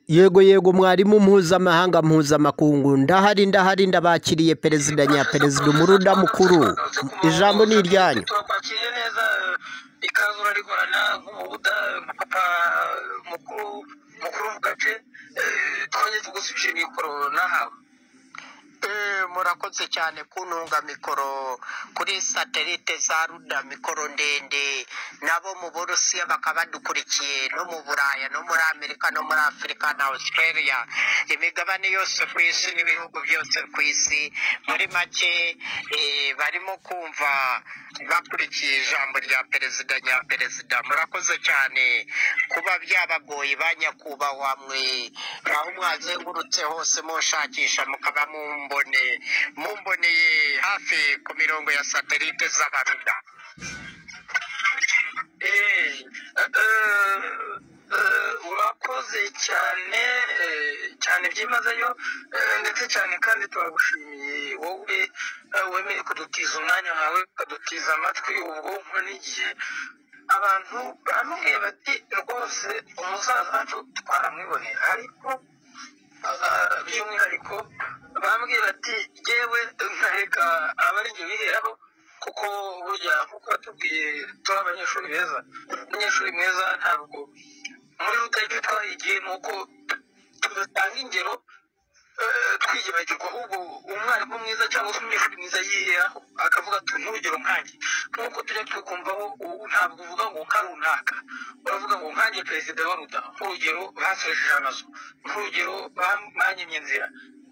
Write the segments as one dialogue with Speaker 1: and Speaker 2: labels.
Speaker 1: Yego yego, mwarimu mpuzamahanga mpuzamakungu, ndahari ndahari, ndabakiriye perezida nyaperezida, umuruda mukuru, ijambo ni iryanyu.
Speaker 2: Turakwakiriye neza, ikaze urarikorana nk'umuruda nka papa mukuru mukuru mu gace. Twongeye tugusubije mikoro nahawe.
Speaker 1: Murakoze cyane kuntunga mikoro kuri satelite za ruda, mikoro ndende, nabo mu Burusiya bakaba badukurikiye, no mu Buraya, no muri Amerika, no muri Afurika na Australia, imigabane yose ku isi n'ibihugu byose ku isi muri make, barimo kumva bakurikiye ijambo rya perezida nyaperezida. Murakoze cyane kuba byabagoye ba nyakubahwa mwe, aho mwazengurutse hose munshakisha mukaba mumboneye hafi ku mirongo ya satelite z'abaruda.
Speaker 2: Urakoze cyane, cyane byimazeyo, ndetse cyane kandi turagushimiye wowe wemeye kudutiza umwanya wawe, ukadutiza amatwi, ubwonko n'igihe. Abantu bamubwiye bati rwose umusaza wacu twaramwiboneye, ariko by'umwihariko bambwiye bati yewe nkareka aba ari njye wiheraho, kuko burya nkuko batubwiye turi abanyeshuri beza. Umunyeshuri mwiza ntabwo muri ruta icyo twahigiye ni uko tudatanga ingero twiyibagirwa, ahubwo umwarimu mwiza cyangwa se umunyeshuri mwiza yiheraho akavuga ati nk'urugero nkanjye, nk'uko tujya twikumvaho. Ubu ntabwo uvuga ngo nka runaka, uravuga ngo nkanjye perezida wa ruda, nk'urugero basoresheje amazu, nk'urugero banyimye inzira,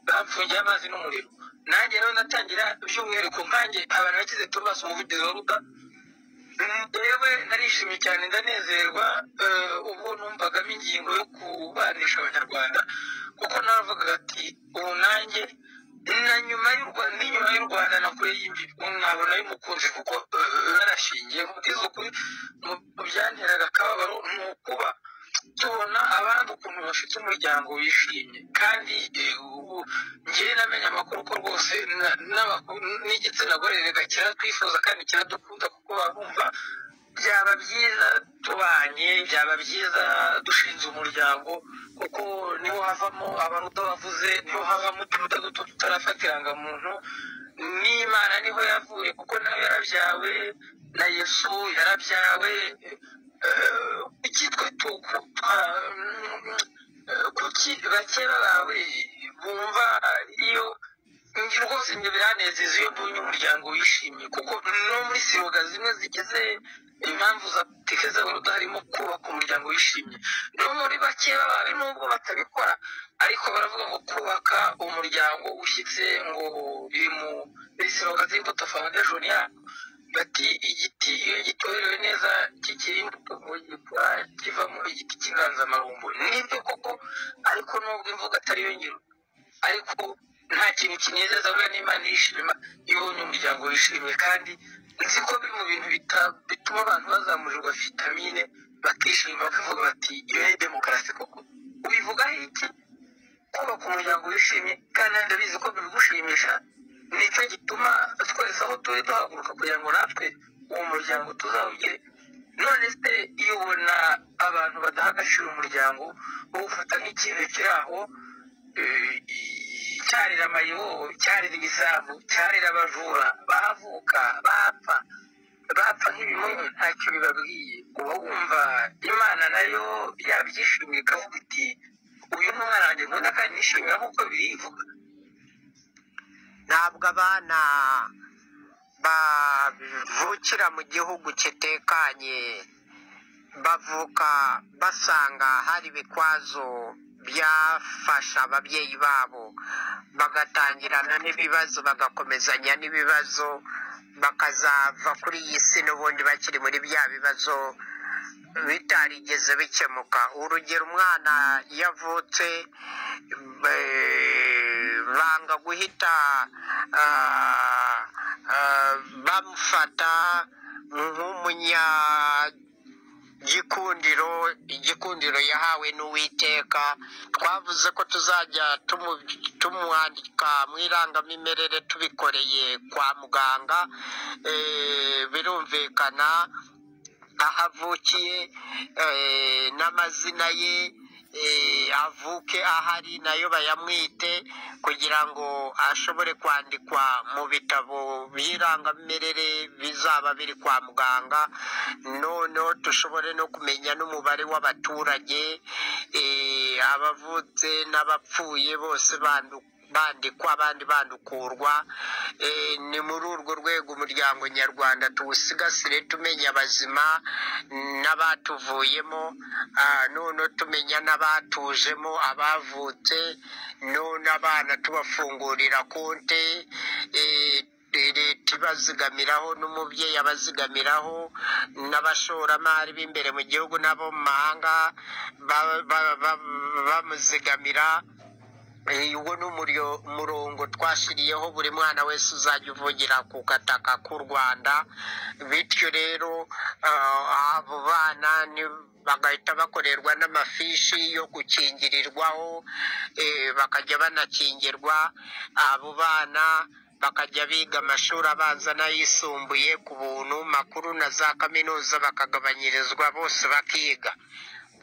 Speaker 2: bamfungiye amazi n'umuriro, nanjye rero natangira by'umwihariko nkanjye abantu bakize Thomas, umuvugizi wa ruda. Yewe narishimye cyane, ndanezerwa, ubwo numvagamo ingingo yo kubanisha abanyarwanda, kuko naravugaga ati ubu nanjye na nyuma y'u Rwanda, n'inyuma y'u Rwanda na kure y'imbibi nabona y'umukunzi, kuko narashingiye nkubwiza ukuri, mu byanteraga akababaro ni ukuba tubona abandi ukuntu bafite umuryango wishimye, kandi ubu njyewe namenye amakuru ko rwose n'igitsina gore reka kiratwifuza kandi kiradukunda, kuko baba bumva byaba byiza tubanye, byaba byiza dushinze umuryango, kuko niho havamo abaruda bavuze, niho havamo uturuda duto tutarafata irangamuntu, n'Imana niho yavuye, kuko nawe yarabyawe, na Yesu yarabyawe. Kuki twe kuki bakeba bawe bumva iyo njye rwose ibyo biranezeza iyo mbonye umuryango wishimye, kuko no muri slogan zimwe zigize impamvu za politiki z'abaruda harimo kubaka umuryango wishimye. No muri bakeba bawe nubwo batabikora, ariko baravuga ngo kubaka umuryango ushyitse, ngo biri muri slogan z'Imbuto Foundation yabo, bati igiti iyo gitorewe neza kikiri imbuto ngo gikura kivamo igiti cy'inganzamarumbo. Nibyo koko, ariko nubwo imvugo atari yo ngiro, ariko nta kintu kinezeza buriya n'Imana yishima iyo ubonye umuryango wishimye, kandi nzi ko biri mu bintu bituma abantu bazamurirwa vitamine bakishima, bakavuga bati iyo ni demokarasi koko. Ubivugaho iki kubaka umuryango wishimye? Kandi ndabizi ko bibigushimisha, nicyo gituma twese aho turi duhaguruka kugira ngo natwe uwo muryango tuzawugire. None se iyo ubona abantu badaha agaciro umuryango, bawufata nk'ikintu kiri aho, cyarira amayibobo, cyarira ibisambu, cyarira abajura, bavuka bapfa bapfa nk'ibimonyo ntacyo bibabwiye, uba wumva Imana nayo yabyishimiye ikavuga iti uyu ni umwana wanjye nkunda kandi nishimira, nk'uko birivuga?
Speaker 1: Ntabwo abana bavukira mu gihugu kitekanye bavuka basanga hari ibikwazo byafasha ababyeyi babo, bagatangirana n'ibibazo, bagakomezanya n'ibibazo, bakazava kuri iyi si n'ubundi bakiri muri bya bibazo bitarigeze bikemuka. Urugero, umwana iyo avutse banga guhita bamufata nk'umunyagikundiro, igikundiro yahawe n'Uwiteka. Twavuze ko tuzajya tumwandika mu irangamimerere tubikoreye kwa muganga, birumvikana aho avukiye n'amazina ye. Avuke ahari nayo bayamwite, kugira ngo ashobore kwandikwa mu bitabo by'irangamimerere bizaba biri kwa muganga. Noneho dushobore no kumenya n'umubare w'abaturage, abavutse n'abapfuye bose bandikwa, abandi bandukurwa. Ni muri urwo rwego umuryango nyarwanda tuwusigasire, tumenya abazima n'abatuvuyemo, none tumenya n'abatujemo, abavutse, none abana tubafungurira konte, leta ibazigamiraho n'umubyeyi abazigamiraho, n'abashoramari b'imbere mu gihugu n'abo mu mahanga bamuzigamira. Uwo ni umurongo twashyiriyeho buri mwana wese uzajya uvugira ku gataka k'u Rwanda. Bityo rero abo bana bagahita bakorerwa n'amafishi yo gukingirirwaho, bakajya banakingirwa. Abo bana bakajya biga amashuri abanza n'ayisumbuye ku buntu, makuru na za kaminuza bakagabanyirizwa, bose bakiga.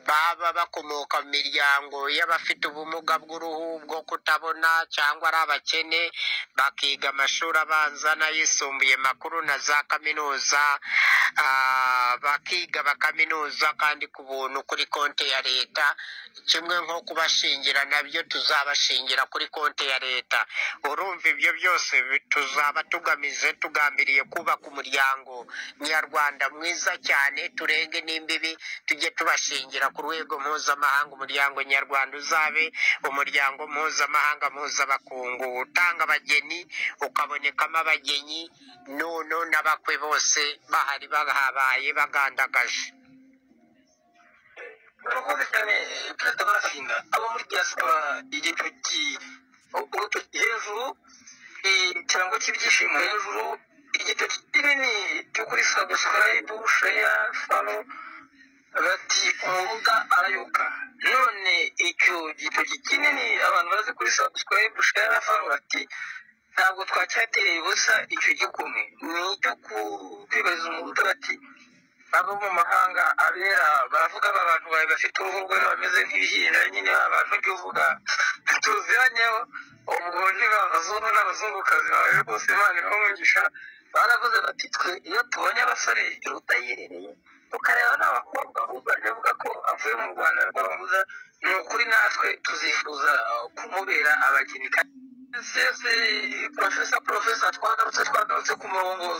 Speaker 1: Baba bakomoka mu miryango y'abafite ubumuga bw'uruhu, bwo kutabona, cyangwa ari abakene, bakiga amashuri abanza n'ayisumbuye, makuru na za kaminuza, bakiga bakaminuza kandi ku buntu kuri konti ya leta. Kimwe nko kubashingira, nabyo tuzabashingira kuri konti ya leta. Urumva ibyo byose tuzaba tugamije, tugambiriye kubaka umuryango nyarwanda mwiza cyane, turenge n'imbibi, tujye tubashingira ku rwego mpuzamahanga. Umuryango nyarwanda uzabe umuryango mpuzamahanga mpuzabakungu, utanga abageni, ukabonekamo abageni, none n'abakwe bose bahari, bahabaye, bagandagaje.
Speaker 2: Murakoze cyane, Perezida Barafinda. Abo muri diaspora, igitoki, urutoki hejuru, ikirango cy'ibyishimo hejuru, igitoki kinini cyo kuri subscribe, share, follow, bati umuruda arayuka. None icyo gitoki kinini abantu bazi kuri subscribe, share, follow, bati ntabwo twacyatereye ubusa. Icyo gikumwe ni icyo kwibariza umuruda, bati abo mu mahanga abera baravuga, aba bantu bawe bafite uruhu rwera bameze nk'ibihinja nyine, abantu ujya uvuga tuziranyeho, ubwo niba abazungu n'abazungukazi bawe rwose, Imana ibahe, baravuze bati twe iyo tubonye abasore rutayirereye, tukareba n'abakobwa bavuga ko avuye mu Rwanda rw'ababuza, ni ukuri natwe tuzifuza kumubera abageni. Profesa, twagarutse ku murongo.